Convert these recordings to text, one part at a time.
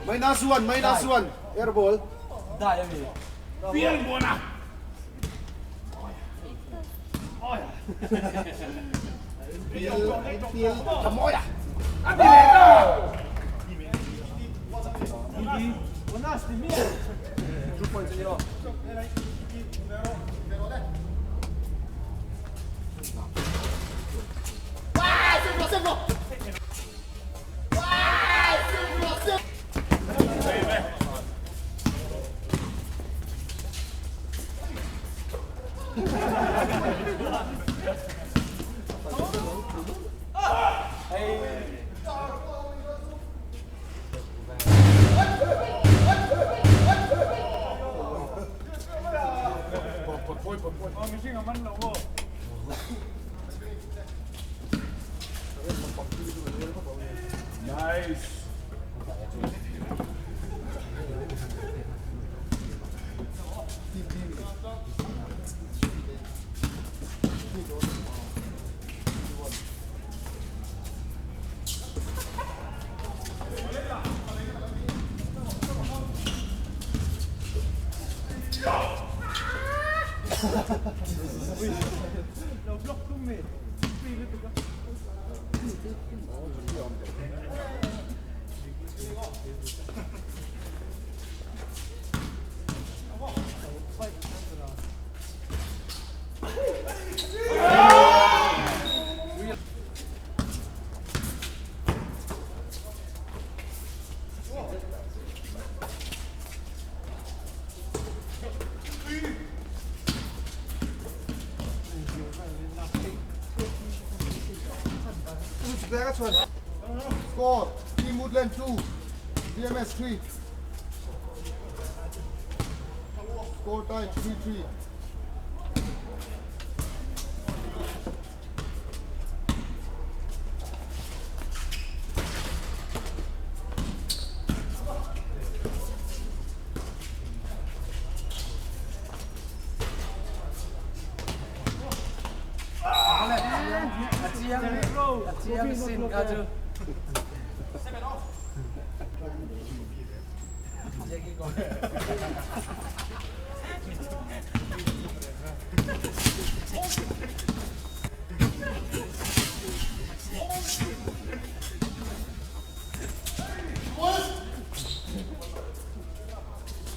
Minus one, minus one. Air ball. Score, Team Woodland 2, BMS 3. Score tie 3-3.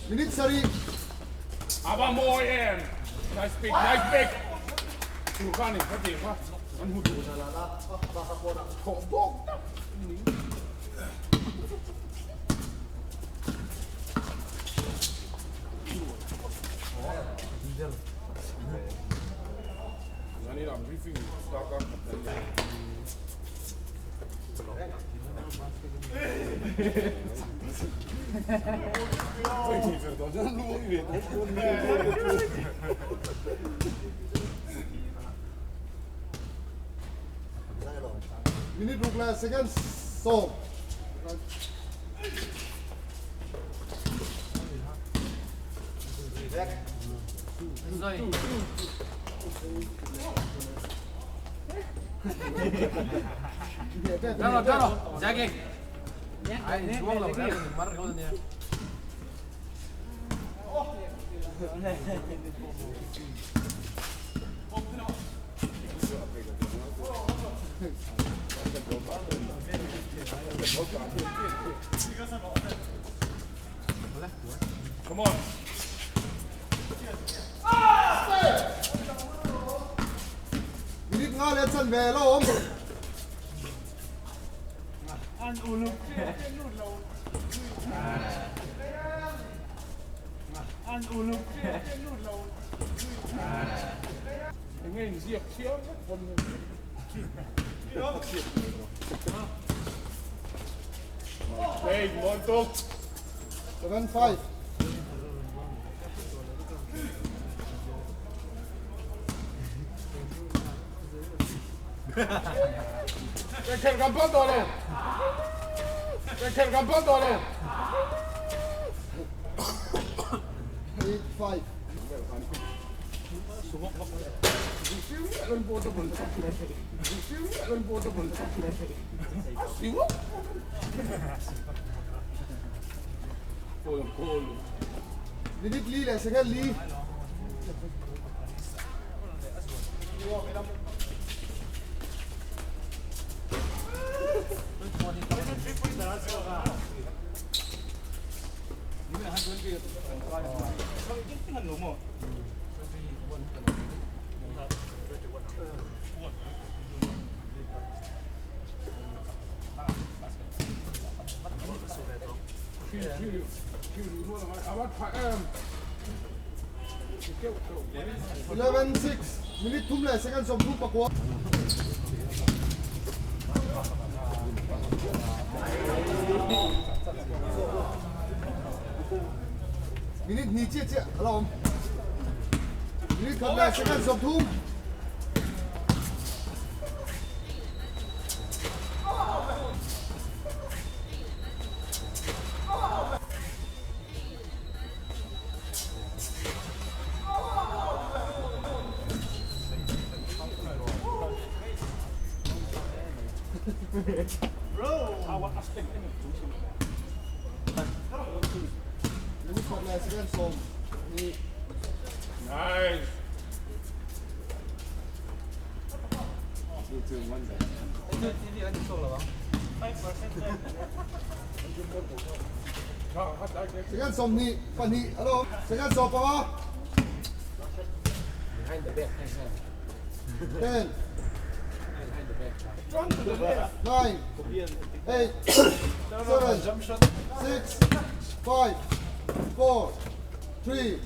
Minute sarih. A va mawi em! Nice pick, nice pick! Tur kha ni, ka tih kha an hmu tur. Thawh bawk tak ni. Minute ruk leh second sawm. Come on. Minute nga leh chan ve lo awm. Enge inziak thiam vek pawn Hey, Monto. 7-5. 8-5. Minute li leh second li. 11 6 minute thum leh second 39. Minute hnih chiah chiah a la awm. Minute khat leh second 30. Minute khat leh second 12. Nice. Second 22 a la awm. Second 15. 10 9 8 7 6 5 4 3.